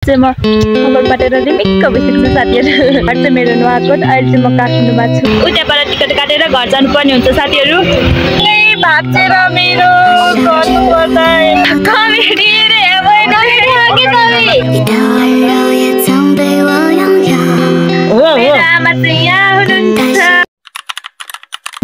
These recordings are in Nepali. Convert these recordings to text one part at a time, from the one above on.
म खबरबाट रिमिक्क भइसकेको छु साथीहरु। घर चाहिँ मेरो नुवाकोट। अहिले चाहिँ म काठमाडौँमा छु। उताबाट टिकट काटेर घर जानुपर्ने हुन्छ साथीहरु। ए भाचेर मेरो गर्नु पर्दा कमेडी रे होइन के तपाईँ मेरो आमा चाहिँ यहाँ हुनुहुन्छ।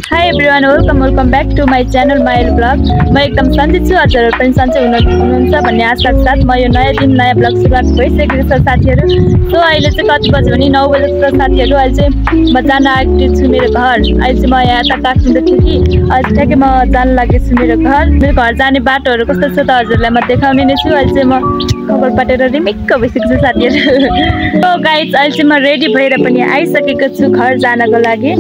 Hi everyone, welcome back to my channel Mail Vlog. म एकदम सन्चै छु। हजुरहरु पनि सन्चै हुनुहुन्छ भन्ने आशाका साथ म यो नयाँ दिन नयाँ भ्लग सुरुवात भइसकेको छ साथीहरु। सो अहिले चाहिँ कति बज्यो भने 9 बजेको छ साथीहरु। अहिले चाहिँ म जान आएको छु मेरो घर। अहिले चाहिँ म यहाँ त काठमाडौँ छु कि अहिले ठ्याक्कै म जान लागेको छु मेरो घर। मेरो घर जाने बाटोहरु कस्तो छ त हजुरलाई म देखाउने नै छु। अहिले चाहिँ म खबर पाटेर रिमिक्क भइसकेको छु साथीहरु। सो गाइस अहिले चाहिँ म रेडी भएर पनि आइसकेको छु घर जानको लागि।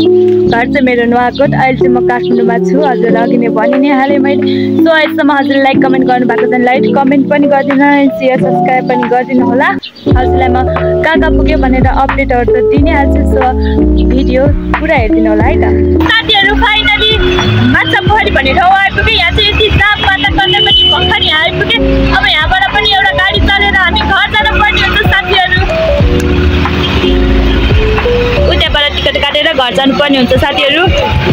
घर चाहिँ मेरो नुवाकोट। अहिले चाहिँ म काठमाडौँमा छु। हजुरलाई अघि नै भनि नै हालेँ मैले। सो अहिलेसम्म हजुरले लाइक कमेन्ट गर्नु भएको छ लाइक कमेन्ट पनि गरिदिनु, शेयर सब्स्क्राइब पनि गरिदिनु होला। हजुरलाई म कहाँ पुग्यो भनेर अपडेटहरु त दिनै हाल्छु। सो भिडियो पुरा हेरिदिनु होला है त। साथीहरु फाइनली माछा पोखरी भन्ने ठाउँ आइपुगे। यहाँ चाहिँ यति जाम माछा कन्ने पनि पोखरी आइपुगे। अब यहाँबाट पनि एउटा गाडी चलेर हामी घर जान पर्ने हुन्छ साथीहरु। उताबाट टिकट काटेर घर जानुपर्ने हुन्छ साथीहरु।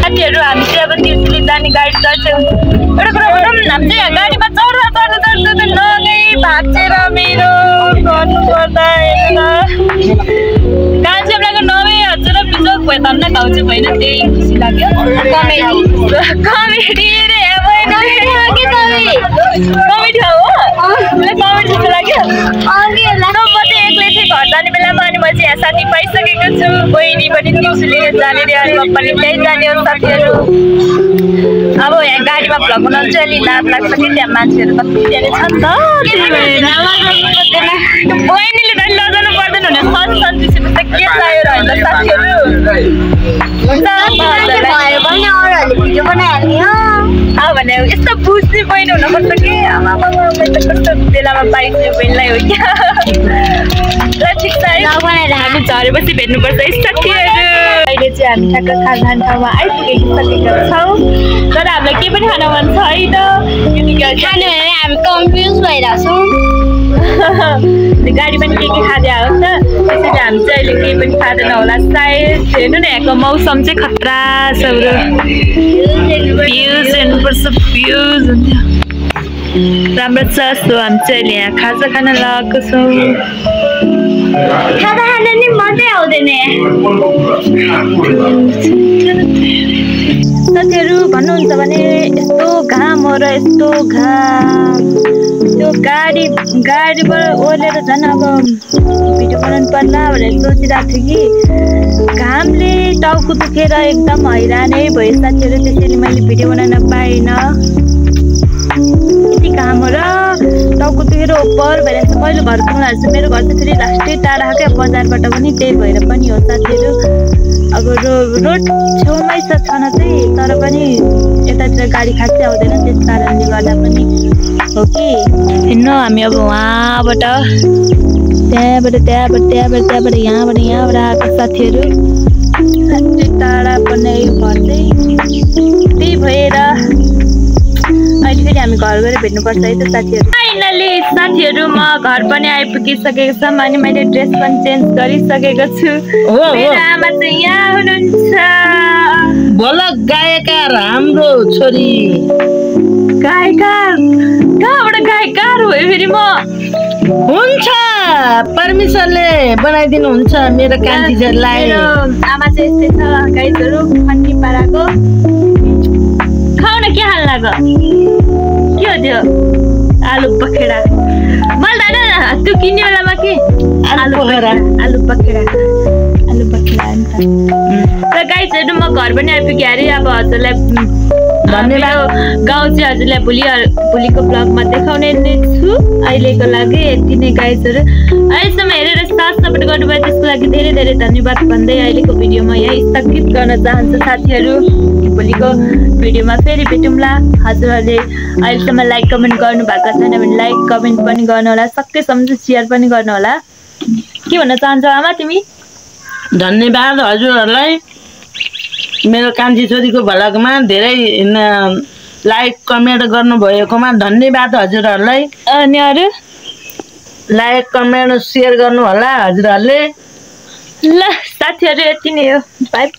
साथीहरु हामी चाहिँ अब तिर्सुली जाने गाडी चढ्छौँ। एउटा कुरा भनौँ हामी चाहिँ गाडीमा चढ्दा नङै भाचेर मेरो गर्नु पर्दा कान्छेबलाको 9000 बिजोक भयो धन्न घाउ चाहिँ भएन। त्यही खुसी लाग्यो। कमेडी रे होइन के तपाईँ कमेडी हो मलाई कमेडी जस्तो लाग्यो। एक्लै चाहिँ घर जाने बेलामा अनि म चाहिँ यहाँ साथी पाइसकेको छु। बहिनी पनि तिर्सुली जाने रे अनि म पनि त्यही जाने हो साथीहरु। अब यहाँ गाडीमा भ्लग बनाउनु चाहिँ अलि लाज लाग्छ कि त्यहाँ मान्छेहरू कति धेरै छ नि त। बहिनीले त लजाउनु पर्दैन भने सन्चै त के चाहियो र होइन साथीहरु। अब भने यस्तो बुझ्ने बहिनी हुनुपर्छ कि आमा कस्तो बेलामा पाइन्छ बहिनीलाई हो क्या। ठिक छ है हामी झरेपछि भेट्नुपर्छ है साथीहरु। अहिले चाहिँ हामी ठ्याक्क खाना खाने ठाउँमा आइपुगेका छौँ। तर हामीलाई केही पनि खान मन छैन। खाने भने हामी कन्फ्युज भइरहेछौँ। गाडी पनि के खाँदै हो नि त। त्यसैले हामी चाहिँ अहिले केही पनि खाँदैन होला सायद। हेर्नु न यहाँको मौसम चाहिँ खतरा छ ब्रो। भ्युज हेर्नुपर्छ भ्युज राम्रो छ। सो हामी चाहिँ अहिले यहाँ खाजा खान लागेको छौँ। खाजा खान नि मजै आउँदैन साथीहरु। भन्नुहुन्छ भने यस्तो घाम हो र यस्तो घाम त्यो गाडीबाट ओर्लेर झन् अब भिडियो बनाउनु पर्ला भनेर सोचिरहेको थिएँ कि घामले टाउको दुखेर एकदम हैरानै भयो साथीहरु। त्यसैले मैले भिडियो बनाउन पाइनँ। यति घाम हो र टाउको दुखेर ओपर भइरहेको छ। पहिलो घर पुग्नु छ। मेरो घर चाहिँ फेरि लास्टै टाढा क्या बजारबाट पनि। त्यही भएर पनि हो साथीहरु। अब रोड छेउमै छ छन चाहिँ तर पनि यतातिर गाडी खासै आउँदैन। त्यस कारणले गर्दा पनि हो कि हिँड्नु हामी अब वहाँबाट त्यहाँबाट यहाँबाट आएको साथीहरु। साथै टाढा पर्ने घर चाहिँ त्यही भएर अहिले फेरि हामी घर गएर भेट्नुपर्छ है त साथीहरु। फाइनली साथीहरु म घर पनि आइपुगिसकेको छ अनि मैले ड्रेस पनि चेन्ज गरिसकेको छु। मेरो आमा चाहिँ यहाँ हुनुहुन्छ। बोला गायकार हाम्रो छोरी गायकार कहाँबाट गायकार हो फेरि म हुन्छ परमेश्वरले बनाइदिनु हुन्छ मेरो कान्तिजलाई। आमा चाहिँ यस्तै छ गाइजहरु फन्नी पाराको। खाउ न के हाल लाग्यो के हो त्यो आलु पखेडा मलाई थाहा त्यो किन्ने बेलामा के आलु पखेडा अन्त र गाइजहरु म घर पनि आइपुगेँ अरे। अब हजुरलाई धन्यवाद। गाउँ चाहिँ हजुरलाई भोलिको ब्लगमा देखाउने नै छु। अहिलेको लागि यति नै गाइजहरु। अहिलेसम्म हेरेर साथ सपोर्ट गर्नुभयो त्यसको लागि धेरै धेरै धन्यवाद भन्दै अहिलेको भिडियोमा यहाँ स्थगित गर्न चाहन्छु साथीहरु। भोलिको भिडियोमा फेरि भेटौँला। हजुरहरूले अहिलेसम्म लाइक कमेन्ट गर्नु भएको छैन भने लाइक कमेन्ट पनि गर्नु होला। सकेसम्म सेयर पनि गर्नु होला। के भन्न चाहन्छौ आमा तिमी? धन्यवाद हजुरहरूलाई। मेरो कान्छी छोरीको भ्लगमा धेरै लाइक कमेन्ट गर्नुभएकोमा धन्यवाद हजुरहरूलाई। अनि अरु लाइक कमेन्ट सेयर गर्नु होला हजुरहरूले। ल साथीहरू यति नै हो। बाइ।